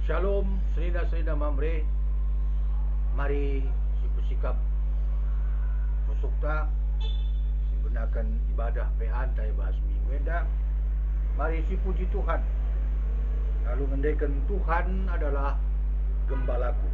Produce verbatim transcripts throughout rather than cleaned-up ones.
Shalom, senina-senina Mamre. Mari sipesikap pusokta, sibenaken ibadah P A-nta i bas minggu enda. Mari sipuji Tuhan, lalu ngendeken, "Tuhan adalah gembalaku."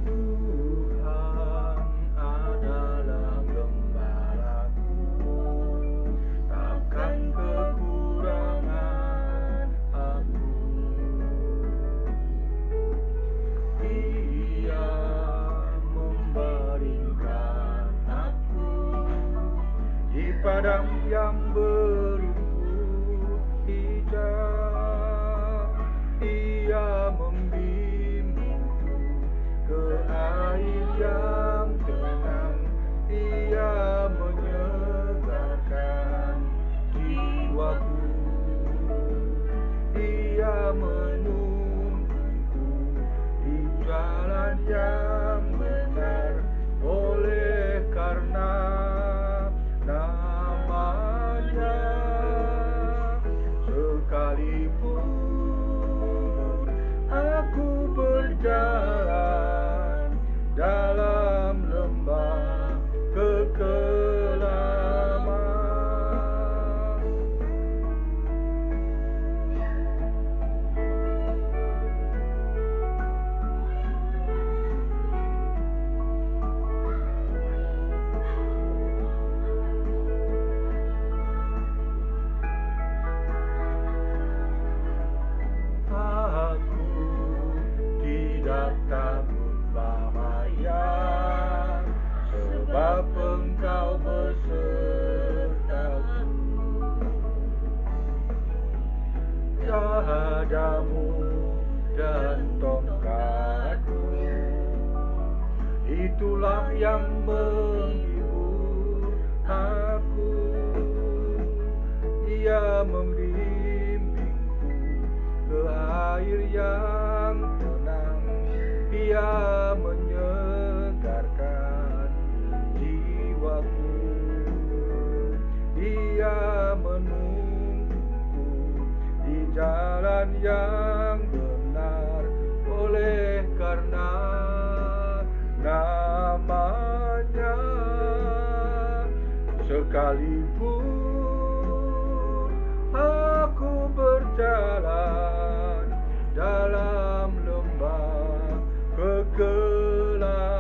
Tuhan adalah gembalaku, takkan kekurangan aku. Ia membaringkan aku di padang yang berlumpur hijau. Ia membimbingku ke air yang tenang. Ia menyegarkan jiwaku. Ia menuntunku di jalan yang benar oleh karena namanya. Sekalipun aku berjalan dalam lembah kekelaman. Aku tidak takut bahaya, sebab Engkau besertaku. Jadamu dan tongkatmu, itulah yang menghibur aku. Ia membimbingku ke air yang tenang. Ia menyegarkan jiwaku. Ia menuntunku di jalan yang benar oleh karena namanya. Sekalipun aku berjalan dalam lembah kekelaman.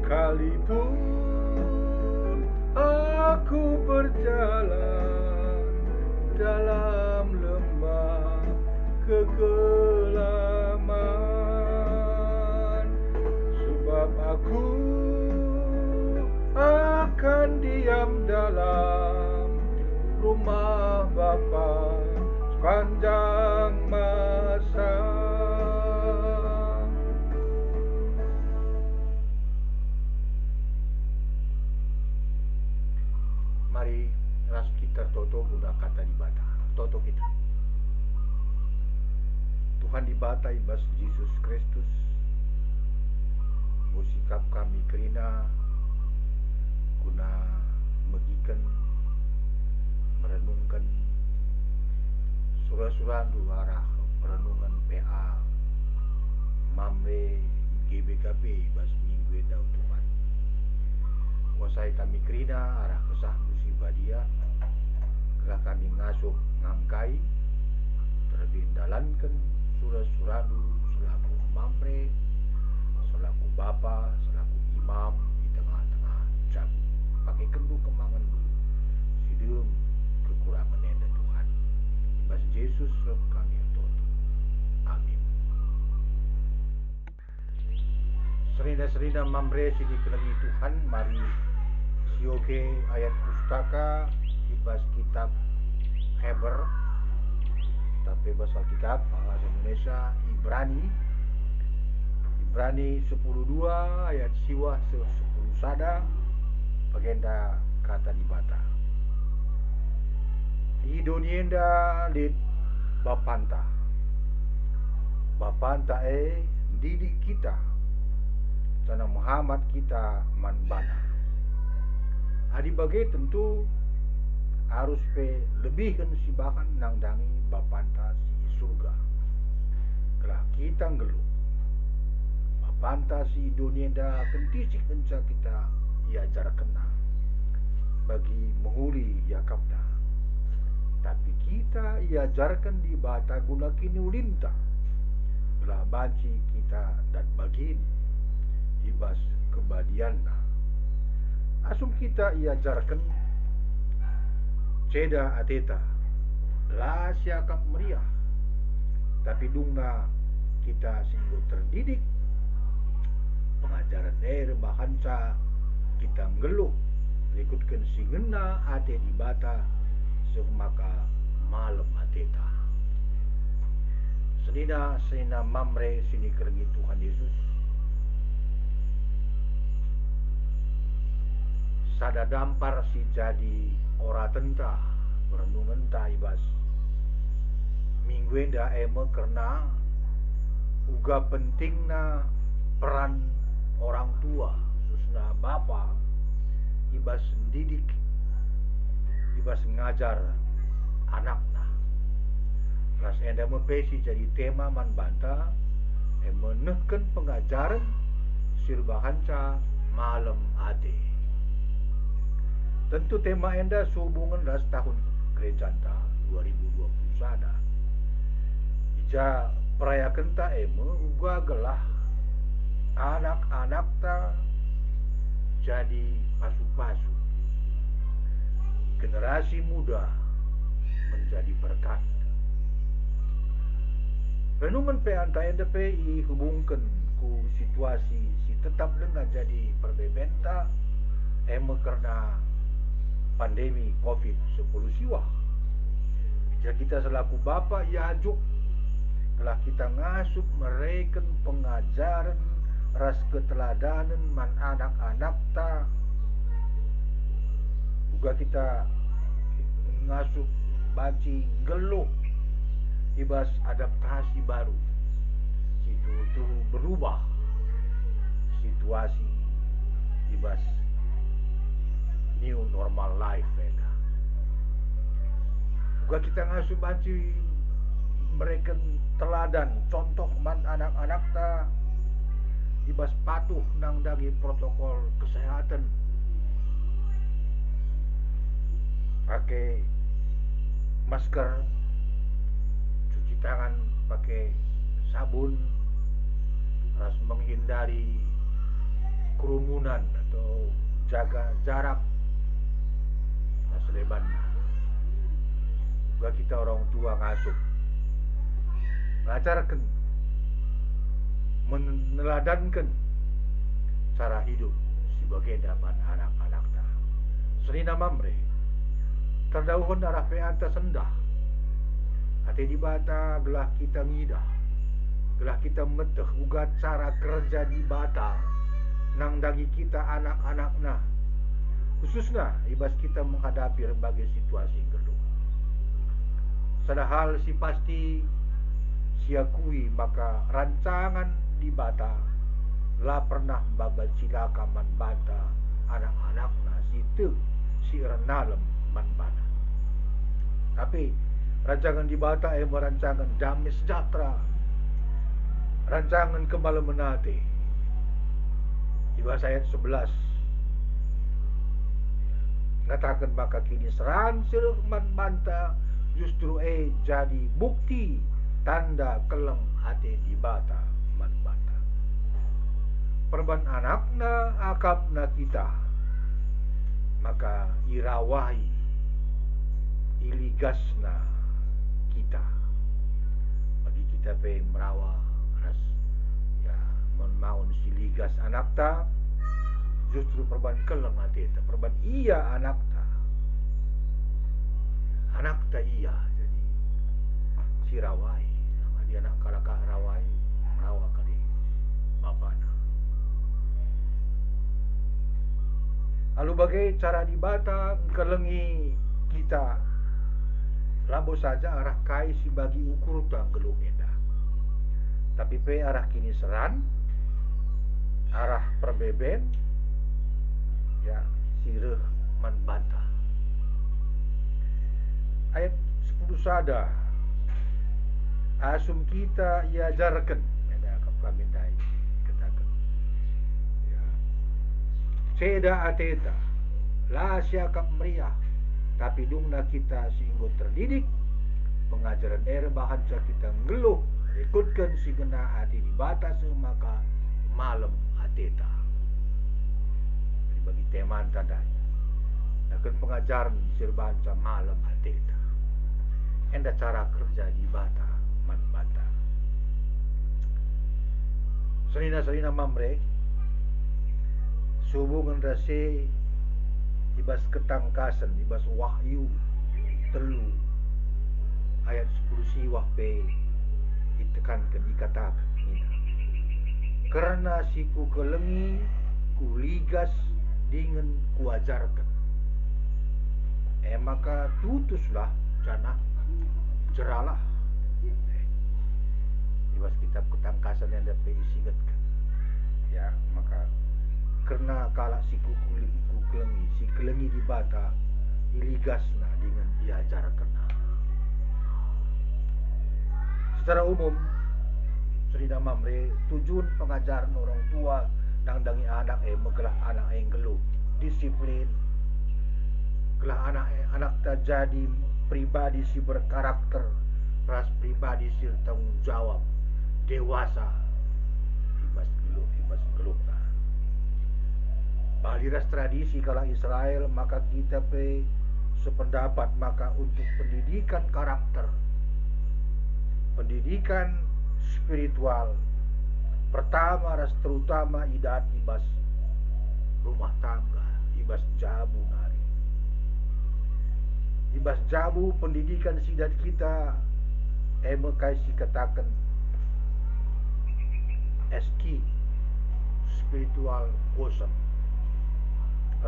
Sekalipun aku berjalan dalam lembah kekelaman, sebab aku akan diam dalam rumah Bapa sepanjang masa. Mari ras kita ertoto guna Kata Dibata. Ertoto kita. Tuhan Dibata, i bas Jesus Kristus, enggo sikap kami kerina guna megiken, merenungken sura-surandu arah perenungen P A Mamre G B K P i bas minggu enda, o Tuhan. Kuasai kami kerina arah KesahNdu si Badia, gelah kami ngasup, ngangkai, terlebih ndalanken sura-suraNdu selaku Mamre, selaku Bapa, selaku Imam i tengah-tengah jabu. PakaikenNdu kemangenndu si dem kekurangen enda, Tuhan. Yesus reh kami ertoto. Amin. Senina-senina Mamre si dikelengi Tuhan, mari sioge ayat pustaka i bas kitab Heber, tapi bas Alkitab bahasa Indonesia, Ibrani, Ibrani sepuluh dua ayat siwah seh sepuluh sada, bagenda kata Dibata. I doni enda lit Bapanta. Bapanta e ndidik kita, janah mehamat kita man baNa. Adi bage tentu arus pe lebihen sibahan nandangi Bapanta si i Surga, gelah kita nggeluh. Bapanta si i doni enda kentisik ngenca kita iajarkenNa bagi mehuli iakapNa. Tapi kita iajarken Dibata guna kiniulinta, gelah banci kita dat bagin i bas kebadianNa. Asum kita iajarken, ceda ateta, la siakap meriah, tapi dungna kita si enggo terdidik, pengajaren e erbahanca kita nggeluh rikutken si ngena ate Dibata seh maka malem ateta. Senina-senina Mamre si nikelengi Tuhan Yesus, sada dampar si jadi oratenta, perenungenta i bas minggu enda e me kerna uga pentingna peran orang tua, khususna bapa, i bas ndidik, i bas ngajar anakna. Ras enda me pe si jadi tema man banta, e me nehken pengajaren si erbahanca malem ate. Tentu tema enda sehubungen ras tahun gerejanta dua ribu dua puluh sada. I ja perayakenta e me uga gelah anak-anakta jadi pasu-pasu, generasi muda menjadi berkat. Renungen pe anta enda pe ihubungken ku situasi si tetap denga jadi perbebenta, e me kerna pandemi covid sepuluh siwah. Ija kita selaku bapa iajuk gelah kita ngasup mereken pengajaren ras keteladanen man anak-anakta, uga kita ngasup banci nggeluh i bas adaptasi baru si tuhu-tuhu berubah situasi i bas new normal life enda. Uga kita ngasup banci mereken teladan, contoh man anak-anakta i bas patuh nandangi protokol kesehatan, pake masker, cuci tangan pake sabun, ras menghindari kerumunan atau jaga jarak ras lebanna. Uga kita orang tua ngasup, ngajarken, meneladanken cara hidup si bagenda man anak-anakta. Senina Mamre, terdauhen arah pe anta sendah ate Dibata gelah kita ngidah, gelah kita meteh uga cara kerja Dibata nandangi kita anak-anakNa, khususna i bas kita menghadapi erbagai situasi nggeluh. Sada hal si pasti, siakui maka rancangan Dibata la pernah maba cilaka man banta anak-anakNa si tek, si ernalem man baNa. Tapi rancangen Dibata e me rancangen dame sejahtera, rancangen kemalemen ate. I bas ayat sebelas ngataken maka kiniseran si reh man banta justru e jadi bukti tanda keleng ate Dibata man banta. Perban anakNa akapNa kita, maka irawahi, iligasNa kita. Kita pe merawa ras, ya, maun-maun si ligas anakta, justru perban keleng ateta, perban ia anakta. Anakta ia, jadi si rawai, adi anak kalak rawai, merawa kade bapana. Alu bage cara Dibata ngkelengi kita, labo saja arah kai si bagi ukurta nggeluh enda, tapi pe arah kiniseran, arah perbeben, ya, si reh man banta. Ayat sepuluh sada, asum kita iajarken, enda akap kami ndai kataken, ya, ceda ateta, la siakap meriah, tapi dungna kita si enggo terdidik, pengajaren e erbahanca kita nggeluh rikutken si ngena ate Dibata seh maka malem ateta. Jadi bagi temanta ndai, daken pengajaren si erbahanca malem ateta. Enda cara kerja Dibata man banta. Senina-senina Mamre, sehubungen ras e, i bas Ketangkasen, i bas Wahyu telu ayat sepuluh siwah pe itekanken, ikataken nina, "Kerna si Kukelengi, Kuligas dingen Kuajarken." E maka tutuslah janah jeralah. Eh, i bas kitab Ketangkasen enda pe isingetken. Ya, maka kerna kalak si kukuli-, kukelengi, si kelengi Dibata, iligasna dingen iajarkenna. Secara umum, senina Mamre, tujun pengajaren orang tua nandangi anak e me gelah anak e nggeluh disiplin, gelah anak e, anakta jadi pribadi si berkarakter ras pribadi si ertanggung jawab, dewasa i bas nggeluh, i bas nggeluhna. Bali ras tradisi kalak Israel, maka kita pe sependapat maka untuk pendidikan karakter, pendidikan spiritual, pertama ras terutama idat i bas rumah tangga, i bas jabu nari. I bas jabu pendidikan si idat kita, e me kai si kataken S Q, spiritual quotient,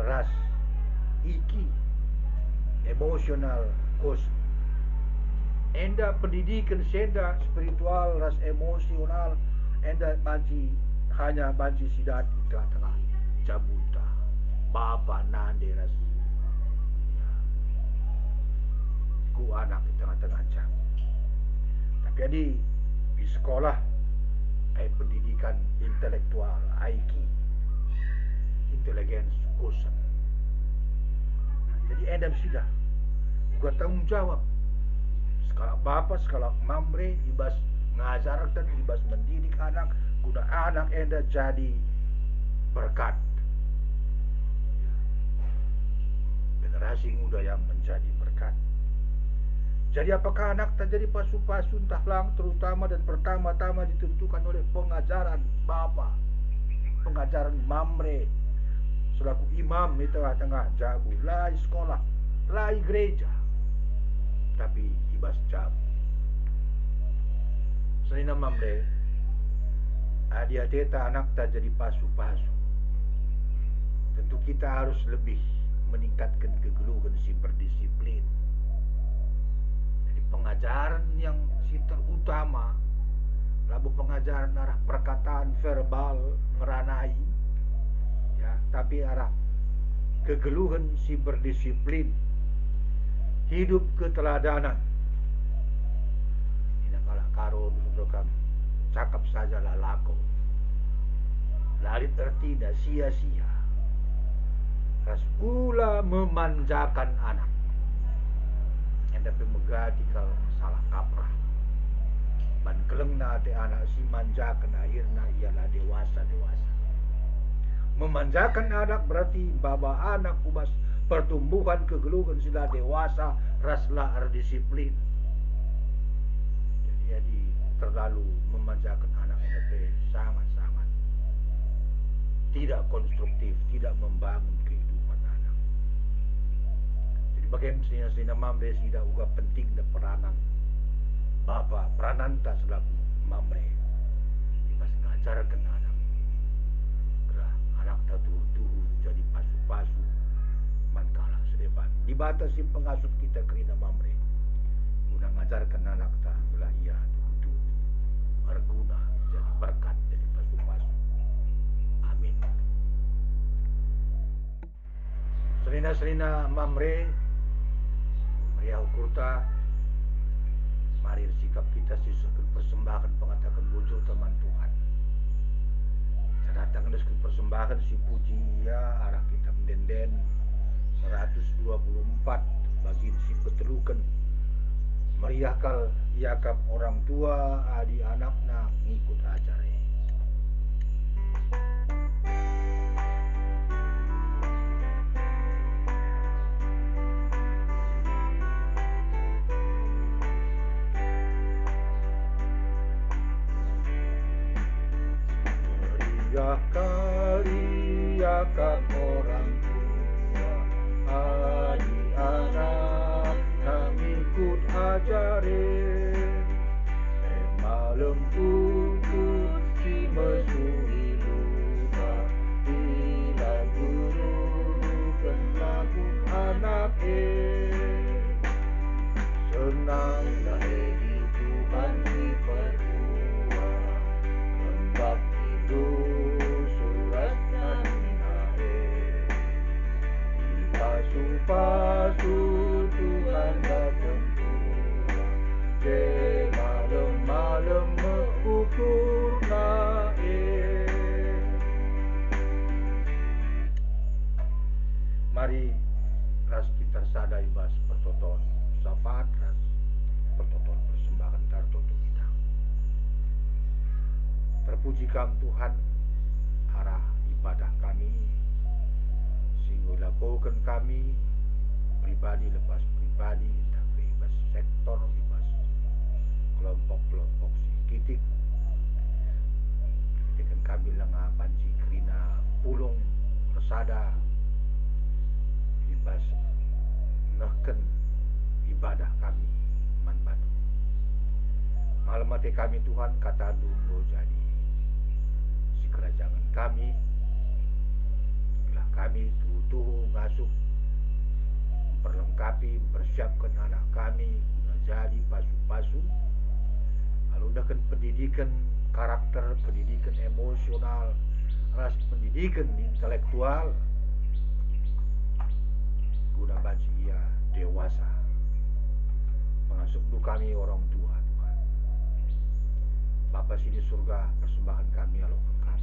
ras E Q, emotional quotient. Enda pendidikan si enda, spiritual ras emosional, enda banci, hanya banci si idat i tengah-tengah jabunta, bapa, nande, ras, ya, ku anak i tengah-tengah jabu. Tapi adi i sekolah, kai pendidikan intelektual, I Q, intelligence quotient. Jadi enda me si idah uga tanggung jawab sekalak bapa, sekalak Mamre, i bas ngajarken, i bas mendidik anak, guna anak enda jadi berkat. Generasi muda yang menjadi berkat. Jadi, apakah anakta jadi pasu-pasu ntah lang, terutama dan pertama-tama ditentukan oleh pengajaren bapa, pengajaren Mamre selaku imam i tengah-tengah jabu, la i sekolah, la i gereja, tapi i bas jabu. Senina Mamre, adi ateta anakta jadi pasu-pasu, tentu kita harus lebih meningkatken kegeluhen si berdisiplin. Jadi, pengajaren yang si terutama, labo pengajaren arah perkataan verbal ngeranai, ya, tapi arah kegeluhen si berdisiplin, hidup keteladanan. Nina kalak Karo, "Kam cakap saja la lako, la lit ertina, sia-sia, ras ula memanjakan anak." Enda pe megati kal salah kaprah. Ban kelengna ate anak si manjaken, akhirna ia la dewasa-dewasa. Memanjaken anak berarti maba anak ku bas pertumbuhan kegeluhen si la dewasa ras la erdisiplin. Jadi, adi terlalu memanjakan anak enda pe sangat-sangat tidak konstruktif, tidak membangun kehidupan anak. Jadi bage senina-senina Mamre si idah uga pentingna peranan bapa, perananta selaku Mamre, i bas ngajarken anak, gelah anakta tuhu-tuhu jadi pasu-pasu man kalak si deban. Dibata si pengasup kita kerina Mamre, guna ngajarken anakta gelah ia tuhu-tuhu erguna, jadi berkat, jadi pasu-pasu. Amin. Senina-senina Mamre, meriah ukurta, mari ersikap kita sisehken persembahen pengataken bujurta man Tuhan. Janah tanggesken persembahen si puji Ia arah Kitab Ende-enden seratus dua puluh empat, bagin si peteluken. Meriah kal iakap orang tua adi anakna ngikut ajar e. Meriah kal iakap orang tua adi anakna ngikut ajar e. E malem ukur si mesui luka, ila guruken lagu anak e. Senang dahi Tuhan si perkuah, rembak indu surat nina e. Ipasu-pasu Tuhan dateng pulang, je malem-malem me ukurna e. Mari ras kita ersada i bas pertoton syafaat ras pertoton persembahen tertoto kita. Terpuji Kam, Tuhan, arah ibadah kami, si enggo ilakoken kami, pribadi lepas pribadi, tapi i bas sektor, i bas kelompok-kelompok si kitik. Erkiteken kami langa banci kerina pulung ersada i bas nehken ibadah kami man bandu. Malem ate kami, Tuhan, kataNdu enggo jadi sikerajangen kami, gelah kami tuhu-tuhu ngasup, mperlengkapi, mpersiapken anak kami guna jadi pasu-pasu, alu nehken pendidiken karakter, pendidiken emosional, ras pendidiken intelektual, guna banci ia dewasa. PengasupNdu kami orang tua, Tuhan. Bapa si di surga, persembahen kami aloken Kam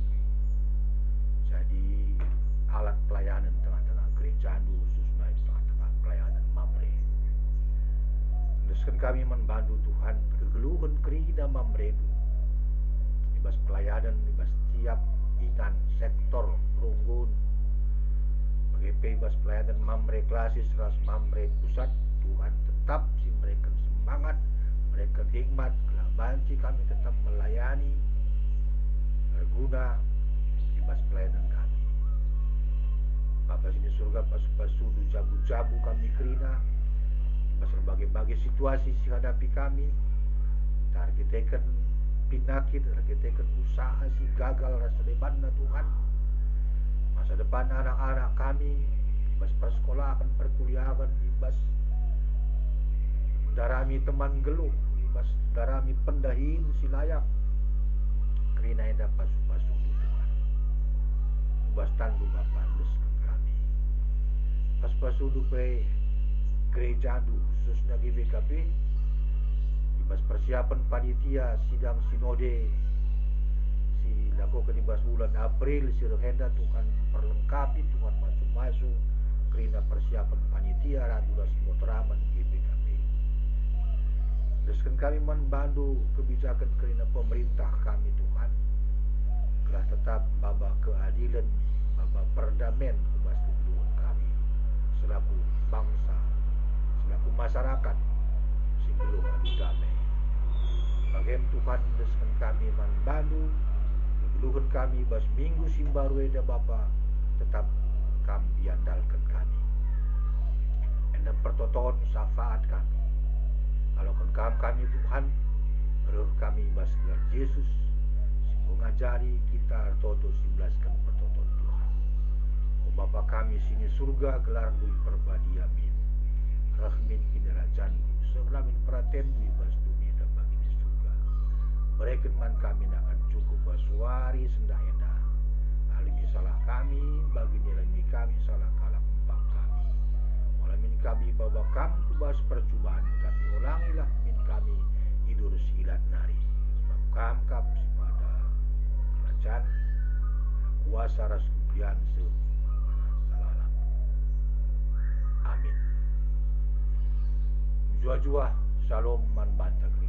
jadi alat pelayanen tengah-tengah gerejaNdu, khususna i tengah-tengah pelayanen Mamre. Endesken kami man bandu, Tuhan, kegeluhen kerina MamreNdu i bas pelayanen, i bas tiap ingan, sektor, perunggun, bage pe i bas pelayanen Mamre Klasis ras Mamre Pusat. Tuhan, tetap si mereken semangat, mereken hikmat, gelah banci kami tetap melayani, erguna i bas pelayanan kami. Bapa si di surga, pasu-pasuNdu jabu-jabu kami kerina, i bas erbage-bage situasi si hadapi kami, ntah erkiteken pinakit, erkiteken usaha si gagal ras debanna, Tuhan. Masa depan anak-anak kami, i bas persekolahen, perkuliahen, i bas ndarami teman nggeluh, i bas ndarami pendahin si layak. Kerina enda pasu-pasuNdu, Tuhan. Ku bas tanNdu, Bapa, endesken kami. Pasu-pasuNdu pe gerejaNdu, khususna G B K P, i bas persiapen panitia sidang sinode si lakoken i bas bulan April si reh enda, Tuhan, perlengkapi, Tuhan, masu-masu kerina persiapen panitia, radu ras semua teramen G B K P. Endesken kami man bandu kebijaken kerina pemerintah kami, Tuhan, gelah tetap maba keadilen, maba perdamen ku bas kegeluhen kami selaku bangsa, selaku masyarakat si nggeluh alu dame. Em Tuhan, endesken kami man bandu, geluhen kami bas minggu si mbaru enda Bapa, tetap Kam iandalken kami. Enda pertoton syafaat kami. Aloken Kam kami Tuhan, reh kami bas gelar Jesus, si enggo ngajari kita ertoto si belasken pertoton Tuhan. O Bapa kami si ni Surga, gelarNdu iperbadia min. Reh min kinirajanNdu, seh la min peratenNdu i bas doni enda bagi ni Surga. Bereken man kami nakan cukup bas wari sendah enda. Alemi salah kami, bagi ni alemi kami salah kalak empak kami. Ola min kami baba Kam ku bas percuban, tapi olangilah min kami i durus ilat nari. Sebab Kam kap si mada kerajan, kuasa ras kemulian seh selalam. Amin. Mejuah-juah, Shalom man banta.